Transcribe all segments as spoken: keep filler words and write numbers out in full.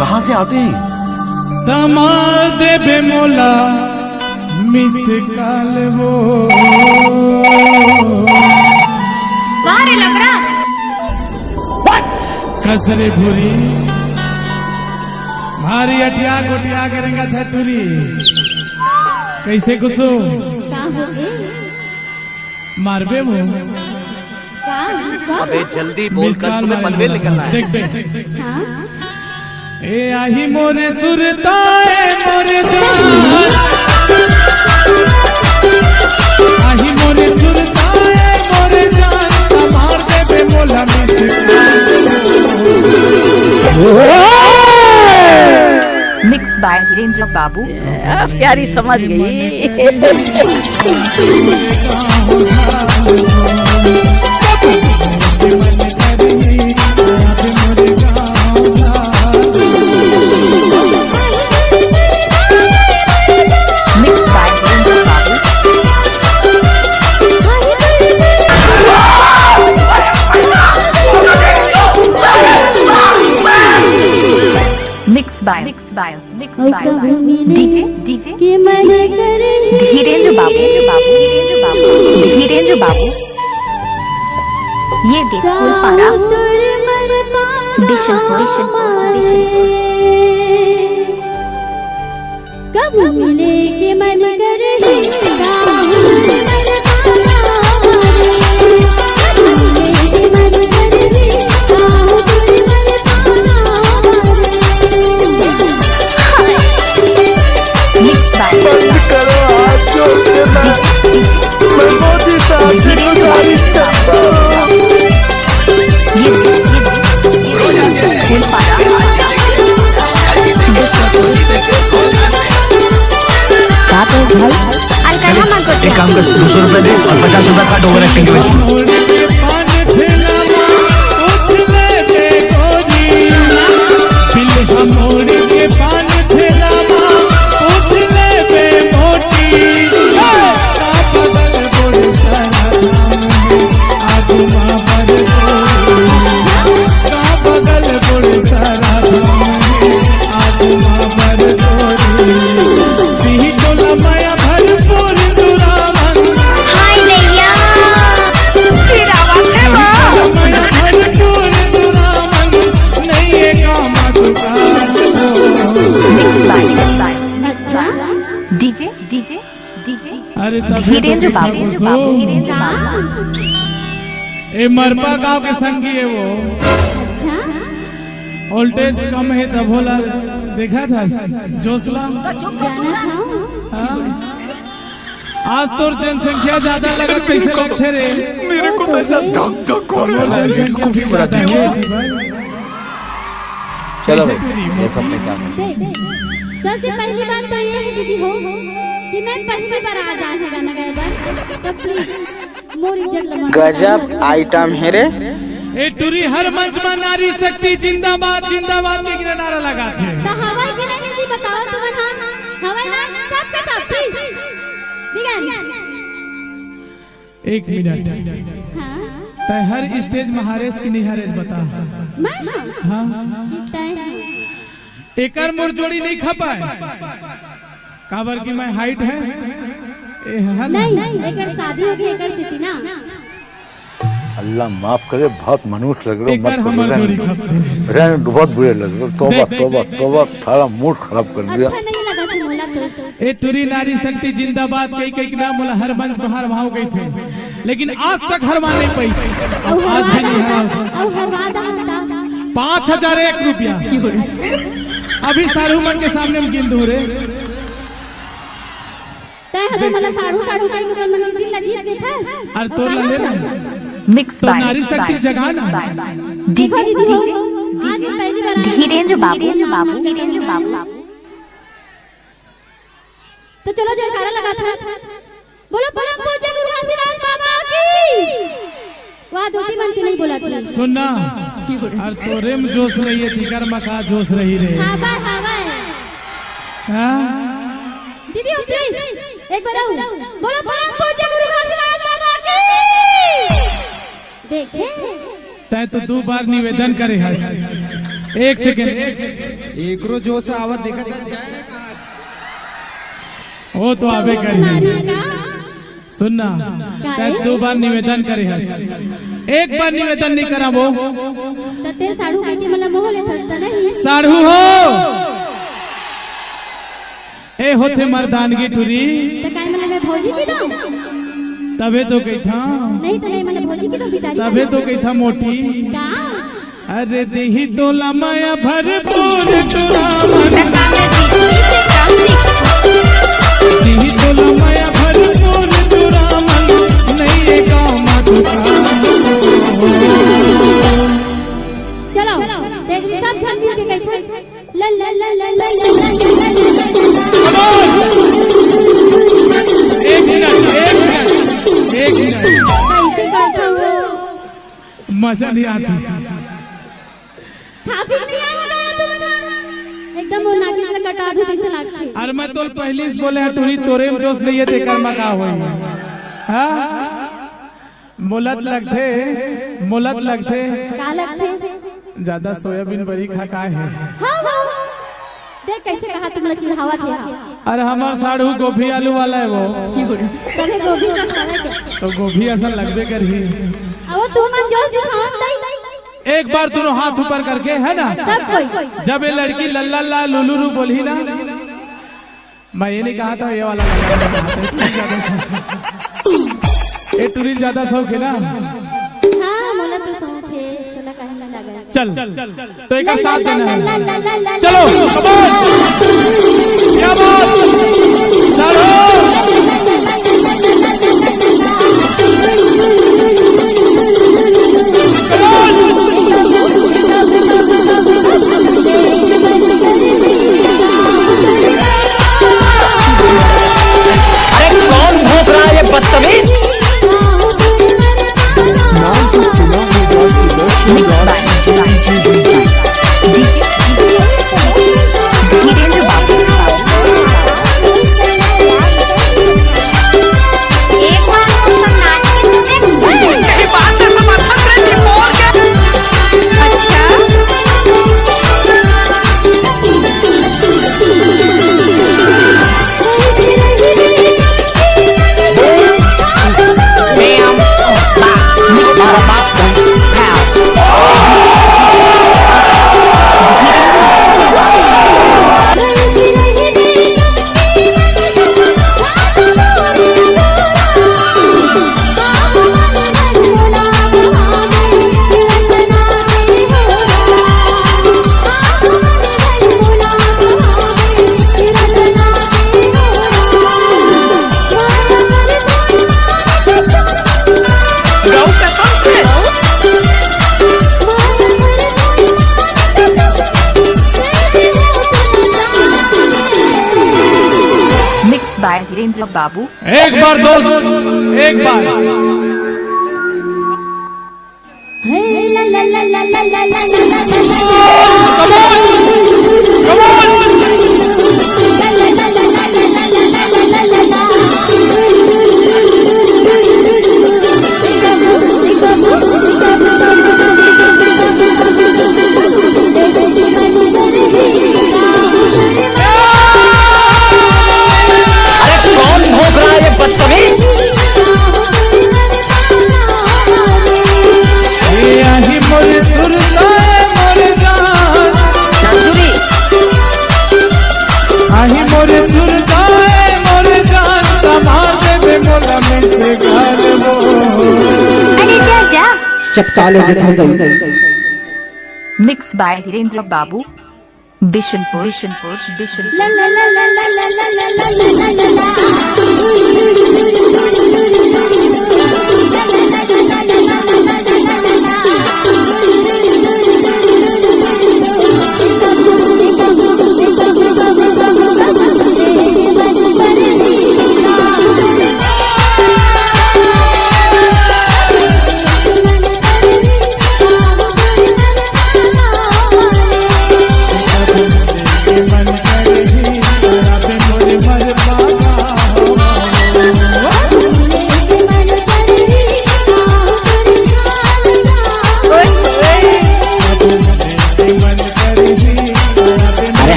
कहाँ से आते हैं? त मार देबे मोला मिस कॉल वो। वाह रे लबरा। कसरे भूरी, भारी अटिया गोटिया के रेंगत हे टूरी। कैसे कुसुम? का हो गे? मारबे मुंह। का? का? अबे जल्दी बोल, मिस कल कॉल सुबह मारे पनवेल वाला। निकलना है। देख बे। हाँ? ए आही मोरे सुरता ए मोरे जान, आही मोरे सुरता ए मोरे जान, त मार देबे मोला मिस। Mix by धीरेंद्र बाबू। आ, प्यारी समझ गई। Mix by धीरेंद्र बाबू। Mix by, mix by, mix by DJ, DJ, के मन करे धीरेंद्र बाबू, धीरेंद्र बाबू, धीरेंद्र बाबू। ये देश कुल पारा। बिशनपुर, बिशनपुर, बिशनपुर। कब मिले के मन करे, Mix by बंद करो हाथ जोड़ के मैं, मैं मोदी साहब से गुजारिश करता हूँ। एक काम कर, दो सौ रुपए दे और पचास रुपए काट ओवर एक्टिंग के वजह से। हाय दैया, फिर आवाज है वो। Mix by, mix by, mix by DJ, DJ, DJ। अरे तब धीरेंद्र बाबू, धीरेंद्र बाबू, धीरेंद्र बाबू। ए मरपा गांव के संगी है वो। अच्छा। वोल्टेज कम है तब होला। देखा था जोसला। गाना था। हाँ। आज तोर जनसंख्या ज्यादा लगत कैसे लगथे रे? मेरे को तो ऐसा धक धक हो रहा है। मेरे को भी बुरा लग रहा है। चलो भाई, देखो अपने काम। देख, सबसे पहली बात तो ये है दीदी हो कि मैं पहली बार आज आए हूँ गाना गाए बर, तो please मोर इज्जत ला मत गजब आइटम है रे। ए टूरी हर मंच में नारी शक्ति जिंदाबाद, जिंदाबाद के गिरा नारा लगाथे। तो हवय कि नहीं जी बताओ तुमन, हाँ? हवय ना? सबके सब, please। बिगन। एक मिनट। हाँ। तय हर स्टेज में हारेस कि नहीं हारेस बता। मैं हाँ। हाँ। कि तय हाँ। एकर मोर जोड़ी नहीं खपाए। काबर कि मैं हाइट है। ए, है ना? नहीं, एकर शादी हो गई, एकर सेती ना। अल्लाह माफ करे, बहुत मनहूस लग रहे हो, मत एकर करो, हमर रहने जोड़ी दो। खपथे। रहने दो, बहुत बुरे लग रहे हो। तौबा, देख, तौबा, देख, तौबा, देख। थारा मूड खराब कर दिया। अच्छा नहीं लगा था मोला तो। ए टूरी नारी शक्ति जिंदाबाद कही कही के नाम मोला हर मंच बाहर भाव गई थे, लेकिन आज तक हरवा नहीं पाई। अउ आज हरवा भी नहीं हरवा। अउ हरवा दा। पाँच हजार एक रुपया। अभी साढ़ू मन के सामने में गिन दो रे। तय हवे मोला साढ़ू साढ़ू कहि के मन के दिल ला जीत देथस। अरे तोर ला ले ना। Mix by, नारी शक्ति जगा ना। DJ, DJ, आज पहली बार आए। धीरेंद्र बाबू, धीरेंद्र बाबू, धीरेंद्र बाबू। तो चलो जयकारा लगा था। बोलो परम पूज्य गुरु घासीदास बाबा की। वाह, दो तीन मन क्यों नहीं बोला तू? सुन ना, अरे तोरे में जोश रही है, तिकर में का जोश रही रे? हाँ भाई, हाँ भाई। हाँ? दीदी हो, please, एक बार आओ। बोलो परम पूज्य गुरु घासीदास बाबा की। देखे? तय तो दो बार निवेदन करे हस। एक सेकंड, एक सेकंड। एकरो जोश आवत देखत है, जाए कहाँ? वो तो आबे करही। नारी का? सुन ना, का तैं है? दो बार निवेदन करे हस, एक बार निवेदन नहीं करा वो। त तैं साढ़ू कहिके मोला मोह लेथस त नहीं? साढ़ू हो, ए होथे मर्दानगी टुरी। त काहे मोला मैं भौजी कहि दंव? तभे तो कहिथंव। नहीं त मैं मोला भौजी कहि दंव बिचारी। तभे तो कहिथंव मोटी। का? अरे देही तोला माया भरपूर टुरा मन। देही तोला माया भरपूर टुरा मन। नहीं ये गाँव मा दुकान। चलो, तेरी सब झन मिल के कहिथन। ला, ला, ला, ला, ला, ला, ला, ला, ला, ला, ला। एक मिनट, एक मिनट, एक मिनट। कैसे गाता हो? मजा नहीं आती। Traffic नहीं आया ना तुम लोग? एकदम वो नागिन से कटा दो, कैसे लगता है? अरे मैं तो पहले से बोले हैं, टूरी तोरे में जोश नहीं है, तेकर में का होई? हाँ? मोलत लगथे, मोलत लगथे। का लगथे? ज्यादा सोयाबीन बरी खा का है? हाँ, हाँ। देख कैसे कहा तुम लोग चिढ़ावत है। अरे हमार साढ़ू गोभी आलू वाला है वो। तभे गोभी का खावे के। तो गोभी असन लगबे करही। अब तू मन जोश दिखावत नहीं। एक बार दोनों हाथ ऊपर करके, है ना? सब कोई। जब ये लड़की लल्ला ला लुलु लु बोलही ना, मैं ये नहीं कहा था, ये वाला लगा था, ये टूरी ज्यादा शौक है ना? हाँ, मोला तो शौक है, तोला काहे ना लगा? चल, तो एक साथ देना है। चलो, शाबाश। क्या बात? चलो। अरे कौन भौंक रहा है ये बदतमीज? नाम से सुना होगा सुदर्शन राज, धीरेन्द्र बाबू। एक बार और सन्नाटे से यही बात से समर्थन से रिपोर्ट। अच्छा। Mixed by धीरेन्द्र बाबू। एक बार दोस्त, एक बार। अरे कौन भौंक रहा है ये बदतमीज? ए आही मोर सुरता ए मोर जान। नाचुरी। आही मोर सुरता ए मोर जान, तमा देबे मोला मिठे गाल वो। अरे जा, जा। चपका ले जथन दई। Mixed by धीरेन्द्र बाबू। बिशनपुर, बिशनपुर, बिशनपुर।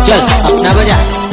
चल, अपना बजा।